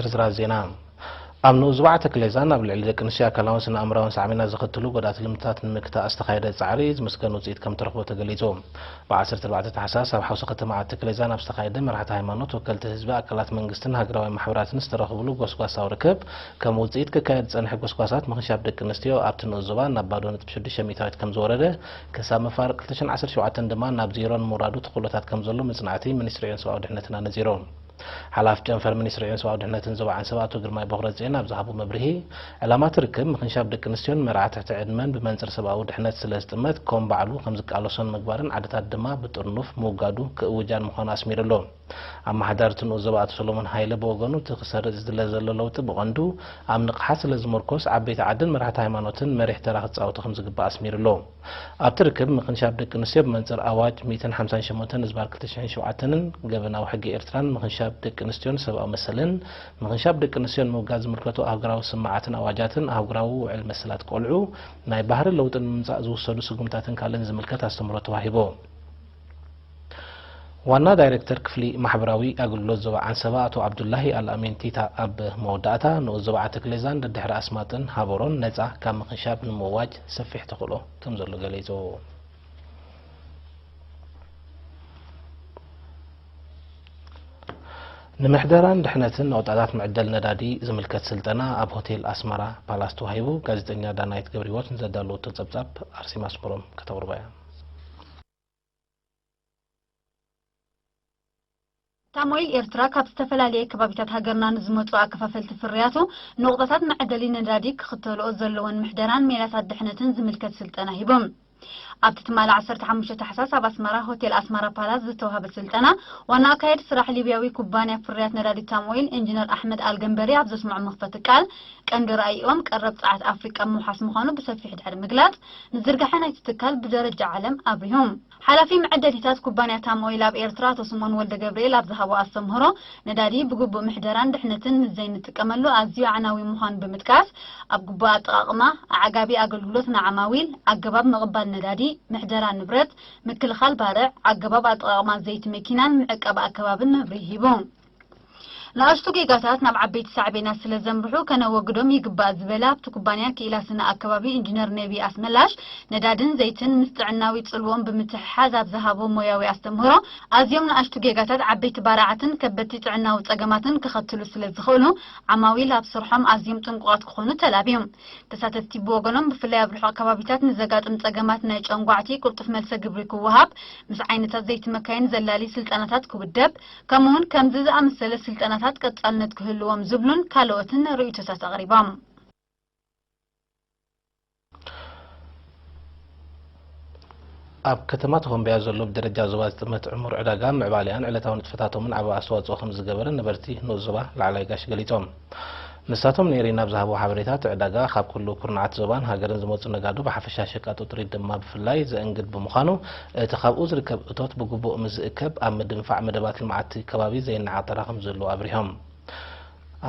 ዝርዝራት ዜና። ኣብ ንኡስ ዝባዕ ተክሌዛን ኣብ ልዕሊ ደቂ ኣንስትዮ ኣካላውን ስነ ኣእምራውን ሳዕቤናት ዘኸትሉ ጎዳእቲ ልምድታት ንምክታእ ዝተኻየደ ጻዕሪ ዝምስገን ውጽኢት ከም ተረኽቦ ተገሊጹ። ብ ዓሰርተ ኣርባዕተ ታሕሳስ ኣብ ሓውሲ ከተማ ዓዲ ተክሌዛን ኣብ ዝተኻየደ መራሕቲ ሃይማኖት፣ ወከልቲ ህዝቢ፣ ኣካላት መንግስትን ሃገራዊ ማሕበራትን ዝተረኽብሉ ጎስጓሳዊ ርክብ፣ ከም ውጽኢት ክካየድ ዝጸንሐ ጎስጓሳት ምኽንሻብ ደቂ ኣንስትዮ ኣብቲ ንኡስ ዞባ ናብ ባዶ ነጥቢ ሽዱሽተ ሚእታዊት ከም ዝወረደ፣ ክሳብ መፋርቕ ክልተ ሽሕን ዓሰርተ ሸውዓተን ድማ ናብ ዜሮ ንምውራዱ ተኽእሎታት ከም ዘሎ መጽናዕቲ ሚኒስትሪ ዕዮን ሰብኣዊ ድሕነትን ኣነጺሩ። ሓላፊ ጨንፈር ሚኒስትሪ ዕዮን ሰብኣዊ ድሕነትን ዞባ ዓንሰባ ኣቶ ግርማይ ቦኽረጽዮን ኣብ ዝሃቦ መብርሂ፣ ዕላማ እቲ ርክብ ምኽንሻብ ደቂ ኣንስትዮን መርዓ ትሕቲ ዕድመን ብመንጽር ሰብኣዊ ድሕነት ስለ ዝጥመት፣ ኮም ባዕሉ ከም ዝቃለሶን ምግባርን ዓድታት ድማ ብጥርኑፍ ምውጋዱ ክእውጃን ምዃኑ ኣስሚሩ ኣሎ። ኣመሓዳሪ እቲ ንኡስ ዞባ ኣቶ ሰሎሞን ሃይለ ብወገኑ፣ እቲ ክሰርጽ ዝድለ ዘሎ ለውጢ ብቐንዱ ኣብ ንቕሓት ስለ ዝምርኮስ፣ ዓበይቲ ዓድን መራሕቲ ሃይማኖትን መሪሕ ተራ ክጻወቱ ከም ዝግባእ ኣስሚሩ ኣሎ። ኣብቲ ርክብ፣ ምኽንሻብ ደቂ ኣንስትዮ ብመንጽር ኣዋጅ ሚእትን ሓምሳን ሸሞንተን እዝባር ክልተ ሽሕን ሸውዓተን ገበናዊ ሕጊ ኤርትራን ምኽንሻብ ደቂ ኣንስትዮን ሰብኣዊ መሰልን፣ ምኽንሻብ ደቂ ኣንስትዮን ምውጋድ ዝምልከቱ ኣህጉራዊ ስምምዓትን ኣዋጃትን፣ ኣህጉራዊ ውዕል መሰላት ቆልዑ፣ ናይ ባህሪ ለውጢ ንምምጻእ ዝውሰዱ ስጉምታትን ካልእን ዝምልከት ኣስተምህሮ ተዋሂቡ። ዋና ዳይሬክተር ክፍሊ ማሕበራዊ ኣገልግሎት ዞባ ዓንሰባ ኣቶ ዓብዱላሂ ኣልኣሚን ቲታ ኣብ መወዳእታ፣ ንኡስ ዞባ ዓተክሌዛን ደድሕሪ ኣስማጥን ሃበሮን ነጻ ካብ ምኽንሻብ ንምእዋጅ ሰፊሕ ተኽእሎ ከም ዘሎ ገሊጹ። ንምሕደራን ድሕነትን ነቑጣታት መዕደሊ ነዳዲ ዝምልከት ስልጠና ኣብ ሆቴል ኣስመራ ፓላስ ተዋሂቡ። ጋዜጠኛ ዳናይት ገብረህይወት ንዘዳለወቶ ጸብጻብ ኣርሴማ ኣስመሮም ከተቕርቦ እያ። ታሞይል ኤርትራ ካብ ዝተፈላለየ ከባቢታት ሃገርና ንዝመጹ ኣከፋፈልቲ ፍርያቱ፣ ንቑጣታት መዐደሊ ነዳዲ ክኽተልኦ ዘለወን ምሕደራን ሜላታት ድሕነትን ዝምልከት ስልጠና ሂቦም። ኣብቲ ትማሊ ዓሰርተ ሓሙሽተ ታሕሳስ ኣብ ኣስመራ ሆቴል ኣስመራ ፓላስ ዝተዋህበ ስልጠና፣ ዋና ኣካየዲ ስራሕ ሊብያዊ ኩባንያ ፍርያት ነዳዲ ታሞይል ኢንጂነር ኣሕመድ ኣልገንበሪ ኣብ ዘስምዖ መኽፈቲ ቃል፣ ቀንዲ ራእይኦም ቀረብ ጸዓት ኣፍሪቃ ምውሓስ ምዃኑ ብሰፊሕ ድሕሪ ምግላጽ፣ ንዝርጋሐ ናይቲ ትካል ብደረጃ ዓለም ኣብሪሆም። ሓላፊ መዐደሊታት ኩባንያ ታም ኦይል ኣብ ኤርትራ ኣቶ ስምኦን ወልደ ገብርኤል ኣብ ዝሃቦ ኣስተምህሮ፣ ነዳዲ ብግቡእ ምሕደራን ድሕነትን ምስ ዘይንጥቀመሉ ኣዝዩ ኣዕናዊ ምዃኑ ብምጥቃስ፣ ኣብ ግቡእ ኣጠቓቕማ፣ ኣዕጋቢ ኣገልግሎት ንዓማዊል፣ ኣገባብ ምቕባል ነዳዲ፣ ምሕደራ ንብረት፣ ምክልኻል ባርዕ፣ ኣገባብ ኣጠቓቕማ ዘይቲ መኪናን ምዕቃብ ኣከባብን መብርሂ ሂቡ። ንኣሽቱ ጌጋታት ናብ ዓበይቲ ሳዕቤናት ስለ ዘምርሑ ከነወግዶም ይግባእ ዝበለ ኣብቲ ኩባንያ ክኢላ ስነ ኣከባቢ ኢንጂነር ነቢ ኣስመላሽ፣ ነዳድን ዘይትን ምስ ጥዕናዊ ጽልዎም ብምትሕሓዝ ኣብ ዝሃቦ ሞያዊ ኣስተምህሮ፣ ኣዝዮም ንኣሽቱ ጌጋታት ዓበይቲ ባርዓትን ከበድቲ ጥዕናዊ ጸገማትን ከኸትሉ ስለ ዝኽእሉ፣ ዓማዊል ኣብ ስርሖም ኣዝዮም ጥንቁቓት ክኾኑ ተላብዮም። ተሳተፍቲ ብወገኖም፣ ብፍላይ ኣብ ርሑቕ ከባቢታት ንዘጋጥም ጸገማት ናይ ጨንጓዕቲ ቅልጡፍ መልሰ ግብሪ ክወሃብ፣ ምስ ዓይነታት ዘይቲ መካይን ዘላሊ ስልጠናታት ክውደብ፣ ከምኡውን ከምዚ ዝኣመሰለ ስልጠናታት ቀጻልነት ክህልዎም ዝብሉን ካልኦትን ርእይቶታት ኣቕሪቦም። ኣብ ከተማ ተኾምቢያ ዘሎ ብደረጃ ዞባ ዝጥመት ዕሙር ዕዳጋ ምዕባሊኣን ዕለታዊ ንጥፈታቶምን ዓቢ ኣስተዋጽኦ ከም ዝገበረ ነበርቲ ንኡስ ዞባ ላዕላይ ጋሽ ገሊጾም። ንሳቶም ንኤሪና ኣብ ዝሃብዎ ሓበሬታ፣ እቲ ዕዳጋ ካብ ኩሉ ኩርናዓት ዞባን ሃገርን ዝመጹ ነጋዶ ብሓፈሻ ሸቃጦ ጥሪት ድማ ብፍላይ ዘእንግድ ብምዃኑ፣ እቲ ካብኡ ዝርከብ እቶት ብግቡእ ምስ ዝእከብ ኣብ ምድንፋዕ መደባት ልምዓት እቲ ከባቢ ዘይነዓቕ ተራ ከም ዝህልዎ ኣብሪሆም።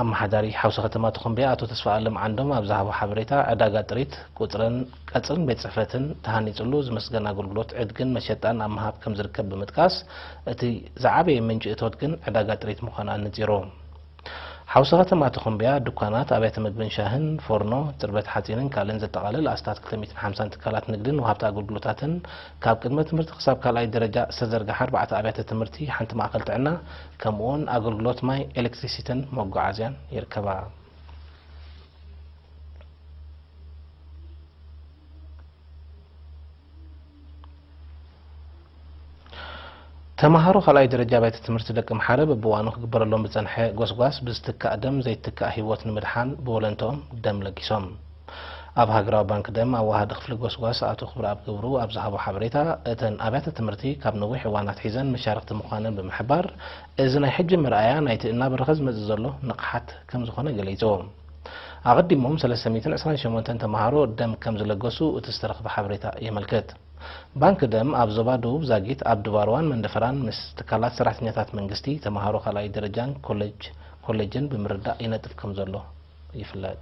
ኣመሓዳሪ ሓውሲ ከተማ ተኾምቢያ ኣቶ ተስፋኣለም ዓንዶም ኣብ ዝሃቦ ሓበሬታ፣ ዕዳጋ ጥሪት ቁጽርን ቀጽርን ቤት ጽሕፈትን ተሃኒጽሉ ዝመስገን ኣገልግሎት ዕድግን መሸጣን ኣብ ምሃብ ከም ዝርከብ ብምጥቃስ፣ እቲ ዝዓበየ ምንጪ እቶት ግን ዕዳጋ ጥሪት ምዃኑ ኣነጺሩ። ሓውሲ ከተማ ተኾምቢያ ድኳናት፣ ኣብያተ ምግብን ሻህን፣ ፎርኖ፣ ጽርበት ሓጺንን ካልእን ዘጠቓልል ኣስታት ክልተ ሚእትን ሓምሳን ትካላት ንግድን ወሃብቲ ኣገልግሎታትን፣ ካብ ቅድመ ትምህርቲ ክሳብ ካልኣይ ደረጃ ዝተዘርግሓ ኣርባዕተ ኣብያተ ትምህርቲ፣ ሓንቲ ማእከል ጥዕና፣ ከምኡውን ኣገልግሎት ማይ፣ ኤሌክትሪሲቲን መጓዓዝያን ይርከባ። ተምሃሮ ካልኣይ ደረጃ ኣብያተ ትምህርቲ ደቂ ምሓረ በብእዋኑ ክግበረሎም ብጸንሐ ጎስጓስ ብዝትካእ ደም ዘይትካእ ህይወት ንምድሓን ብወለንትኦም ደም ለጊሶም። ኣብ ሃገራዊ ባንክ ደም ኣዋሃዲ ክፍሊ ጎስጓስ ኣቶ ክብረኣብ ገብሩ ኣብ ዝሃቦ ሓበሬታ፣ እተን ኣብያተ ትምህርቲ ካብ ነዊሕ እዋን ኣትሒዘን መሻርኽቲ ምዃነን ብምሕባር፣ እዚ ናይ ሕጂ መርኣያ ናይቲ እናበረኸ ዝመጽእ ዘሎ ንቕሓት ከም ዝኾነ ገሊጹ። ኣቐዲሞም ሰለስተ ሚእትን ዕስራን ሸሞንተን ተምሃሮ ደም ከም ዝለገሱ እቲ ዝተረኽበ ሓበሬታ የመልክት። ባንክ ደም ኣብ ዞባ ደቡብ ዛጊት ኣብ ድባርዋን መንደፈራን ምስ ትካላት ሰራሕተኛታት መንግስቲ፣ ተምሃሮ ካልኣይ ደረጃን ኮሌጅ፣ ኮሌጅን ብምርዳእ ይነጥፍ ከም ዘሎ ይፍለጥ።